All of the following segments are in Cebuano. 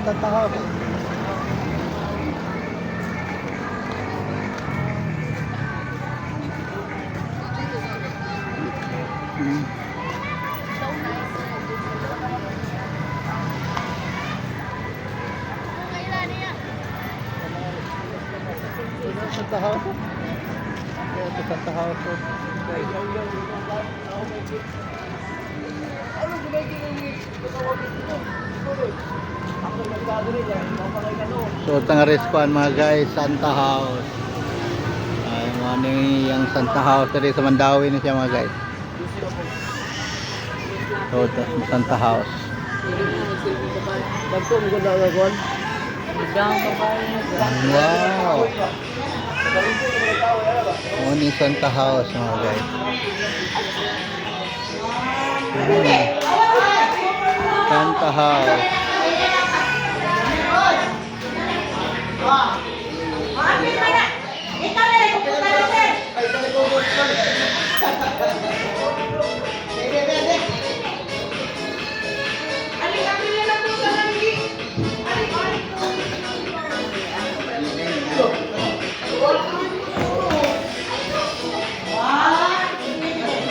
Santa House. So nice. Santa House. Yeah, the Santa House. So, tangariskuan mga guys, Santa House. Ay, mga ni yung Santa House diri sa Mandawi na siya mga guys. So, Santa House. Wow! Mo ni Santa House mga guys. Santa House.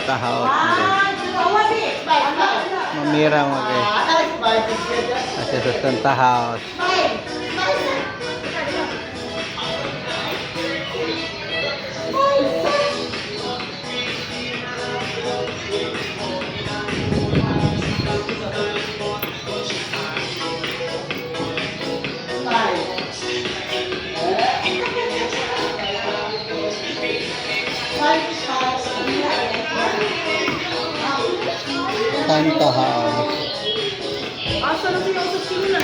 Santa House mga guys. Mamira mga guys. Kasi sa Santa House. Santa House. Asa na siya sa sina?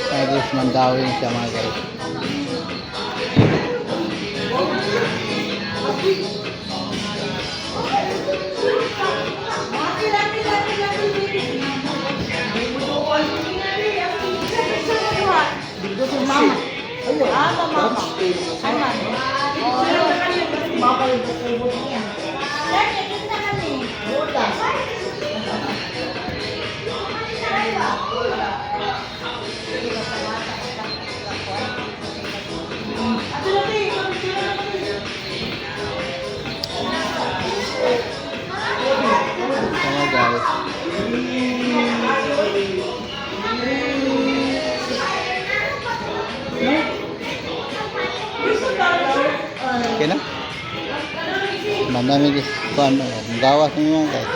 Ay, Mandawi siya mga guys. Ito mga guys. Okay na? Manami guys. Kuan mga guys. Gawas ninyo mga guys.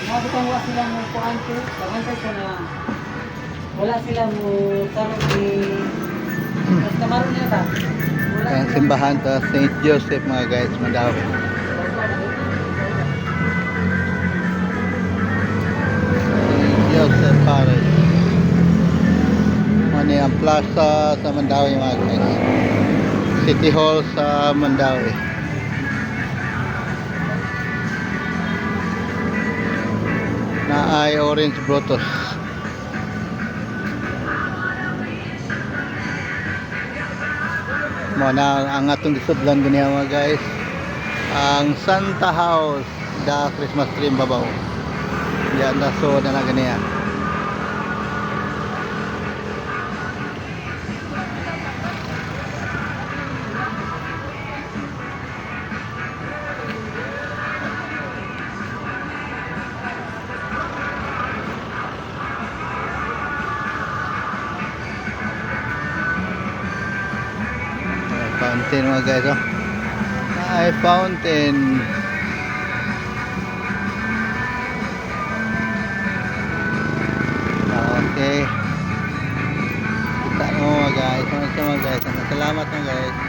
Sabi ko wala sila mo kuan ko, pagantay ko na wala sila mo tarong ni basta maron niya ba? Wala Ang sila. simbahan sa St. Joseph mga guys, Mandawi. St. Joseph Parish. Ano ang plaza sa Mandawi mga guys. City Hall sa Mandawi. Na ay Orange Brutus. Mo na ang atong gisudlan ganiya mga guys. Ang Santa House da Christmas tree babaw. Diyan na so na na ganiya. Fountain mga guys oh. Ay fountain. Okay. Kita mo mga guys. Mga guys. Salamat mga guys.